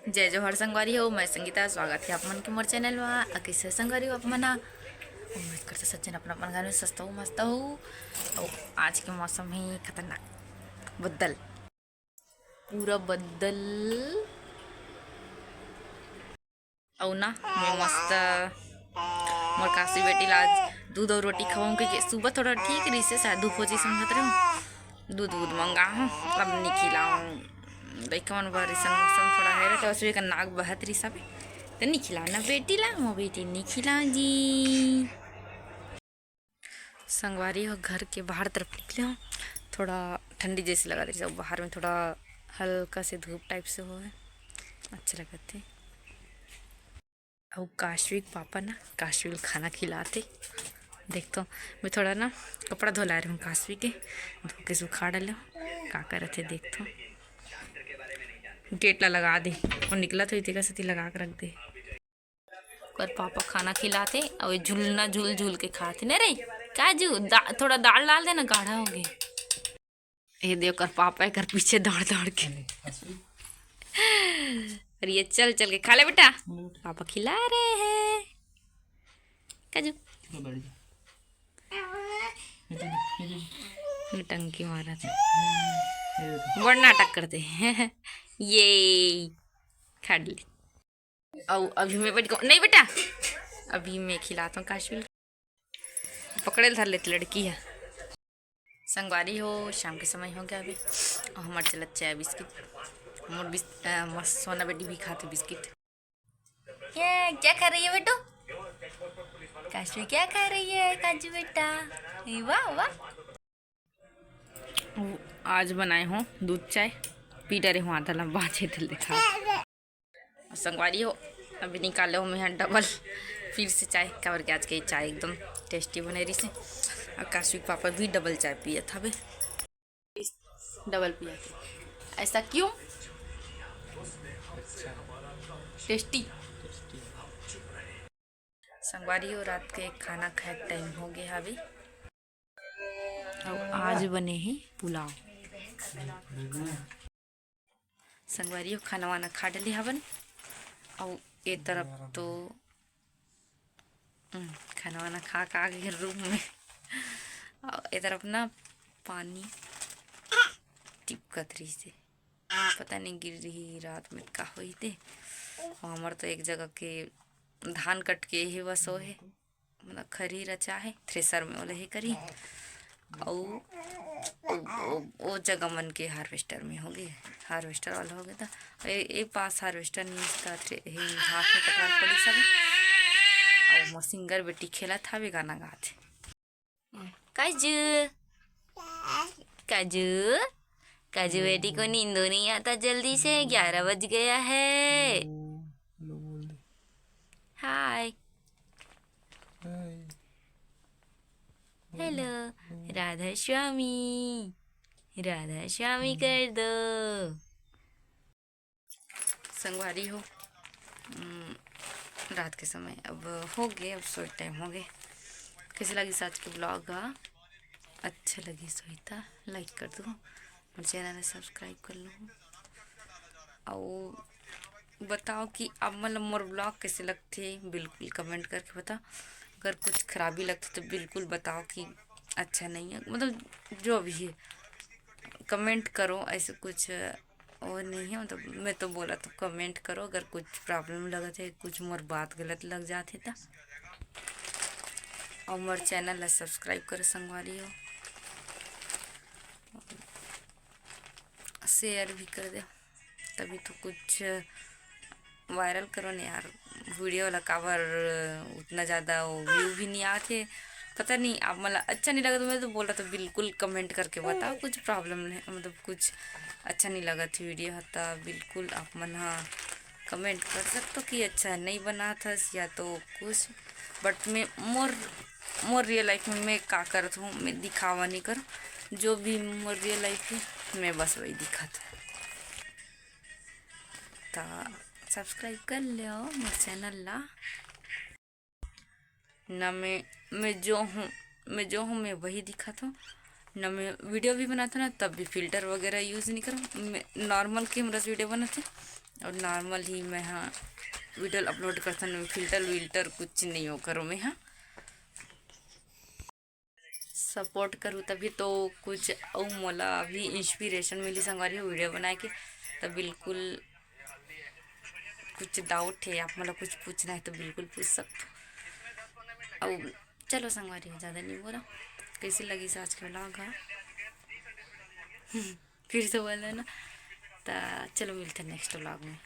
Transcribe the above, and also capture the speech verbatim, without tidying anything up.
जय जोहार संगवारी हो, मैं संगीता, स्वागत हे आप मन के मोर चैनल मा। अ, कइसे संगवारी हो आप मन ह? उम्मीद करथों सब झन अपन अपन घर में स्वस्थ हो, मस्त हो। अउ आज के मौसम हे खतरनाक, बदल, पूरा बदल। अउ ना, मैं मस्त, मोर काशी बेटी ला आज दूध अउ रोटी खवाऊं, क्योंकि सुबह थोड़ा ठीक रहिसे, शायद धूप हो जाइस समझत रहूं, दूध वूध मंगाहूं, अब नी खिलाऊं। लइका मन बर अइसन मौसम थोड़ा हे रहे, तो उसमें का नाक बहत रहिस अबे, तो नी खिलाऊं ना बेटी ला, मोर बेटी नी खिलाऊं जी। संगवारी हो, घर के बाहर तरफ निकले हों, थोड़ा ठंडी जैसे लगत रहिस, अउ बाहर में थोड़ा हल्का से धूप टाइप से होहे, अच्छा लगत हे। अउ काशवी के पापा ना काशवी ल खाना खिलाथे। देखथों, मैं थोड़ा ना कपड़ा धो लाए रहूं काशवी के, धो के सुखा डाले हों, का करत हे देखथों। गेट ला लगा दे, अउ निकलत होही तेकर सेती लगा के रख दे। ओकर पापा खाना खिलाथे, अउ ये झुलना झुल झुल के खाथे। नहीं रे, काजू, दा-, थोड़ा दाल डाल देना, गाढ़ा हो गए। ये दे ओकर पापा एकर पीछे दौड़ दौड़ के। अउ ये चल चल के खा ले बेटा, पापा खिला रहे हैं। काजू। नौटंकी मारत हे। बड़ नाटक करथे। ये खा ले। अउ अभी मैं बैठ गऊं। नहीं बेटा, अभी मैं खिलात हूं काशवी ल। पकड़े ल धर लेते लड़की ह। संगवारी हो, शाम के समय हो गया अभी। अउ हमर चलत चाय बिस्किट। मोर बिस-, अ, मोर सोना बेटी भी खाथे बिस्किट। ये क्या खा रही है बेटू? काशवी क्या खा रही है काजू बेटा? ये वाह, वाह। आज बनाए हों दूध चाय, पी डरे हों आधा ला, बाँचे तेला देखा। संगवारी हो, अभी निकाले हों मैं डबल फिर से चाय, काबर के आज के चाय एकदम टेस्टी बने रहिसे। अउ काशवी के पापा भी डबल चाय पियत हवे, डबल पियत हे। ऐसा क्यों? टेस्टी। संगवारी हो, रात के खाना खाए के टाइम हो गए हवे। अउ आज बने हे पुलाव। संगवारी हो, खाना वाना खा डले हवन। अउ ए तरफ तो, हम्म, खाना वाना खा के आ गए रूम में। अउ ए तरफ ना पानी टिपकत रहिसे, पता नहीं गिर रही रात में का होही ते। हमर तो एक जगह के धान कट के एही बस ओ हे, मतलब खरही रचा हे, थ्रेसर में ओला हे करी। अउ ओ, ओ, ओ जगह मन के हार्वेस्टर में होगे, हार्वेस्टर वाला होगे त ए, ए पास हार्वेस्टर नहीं था, थ्रे-, हे हाथ में कटवाल पड़ी सब। अउ मोर सिंगर बेटी खेलत हवे, गाना गात हे। काजू, काजू, काजू बेटी को नींदो नहीं आता जल्दी से, ग्यारह बज गया है। हेलो, हेलो बोल दे। हाय। हाय। हेलो, राधा स्वामी, राधा स्वामी कर दो। संगवारी हो, उम, रात के समय अब हो गए, अब सोए टाइम हो गए। कैसे लगिस आज के ब्लॉग ह? अच्छा लगिस होही त लाइक कर दो, मोर चैनल ला सब्सक्राइब कर लो। अउ बताओ कि आप मन ल मोर ब्लॉग कैसे लगथे, बिल्कुल कमेंट करके बताओ। अगर कुछ खराबी लगथे तो बिल्कुल बताओ कि अच्छा नहीं है, मतलब जो भी है कमेंट करो। ऐसे कुछ वो नहीं है, मतलब मैं तो बोला तो कमेंट करो अगर कुछ प्रॉब्लम लगत है, कुछ मोर बात गलत लग जात है त। अउ मोर चैनल ला सब्सक्राइब करो संगवारी हो, शेयर भी कर दे, तभी तो कुछ वायरल करो न यार, वीडियो ला काबर उतना ज़्यादा वो व्यू भी नहीं आत हे। पता नहीं आप मन ला अच्छा नहीं लगत, मैं तो बोला तो बिल्कुल कमेंट करके बताओ, कुछ प्रॉब्लम नहीं, मतलब कुछ अच्छा नहीं लगत हे वीडियो ह त बिल्कुल आप मन ह कमेंट कर सकते हो कि अच्छा नहीं बनात हस या तो कुछ। बट मैं मोर, मोर रियल लाइफ में मैं का करत हूँ, मैं दिखावा नहीं करूँ, जो भी मोर रियल लाइफ है मैं बस वही दिखात हूँ। त सब्सक्राइब कर लो मोर चैनल ला। ना मैं, मैं जो हूँ, मैं जो हूँ मैं वही दिखात हूँ। ना मैं वीडियो भी बनाता ना, तब भी फिल्टर वगैरह यूज़ नहीं करूँ। मैं नॉर्मल कैमरा से वीडियो बनाते और नॉर्मल ही मैं, हाँ, वीडियो अपलोड करता ना, फिल्टर विल्टर कुछ नहीं हो करो मैं, हाँ। सपोर्ट करूँ तभी तो कुछ अउ मोला भी इंस्पिरेशन मिली संगवारी हो वीडियो बनाए के। तो बिल्कुल कुछ डाउट है, आप मोला कुछ पूछना है तो बिल्कुल पूछ सकते हो। अउ चलो संगवारी हो, ज़्यादा नहीं बोला, कैसे लगी आज के व्लॉग? हाँ फिर से बोल देना। तो चलो मिलते हैं नेक्स्ट व्लॉग में।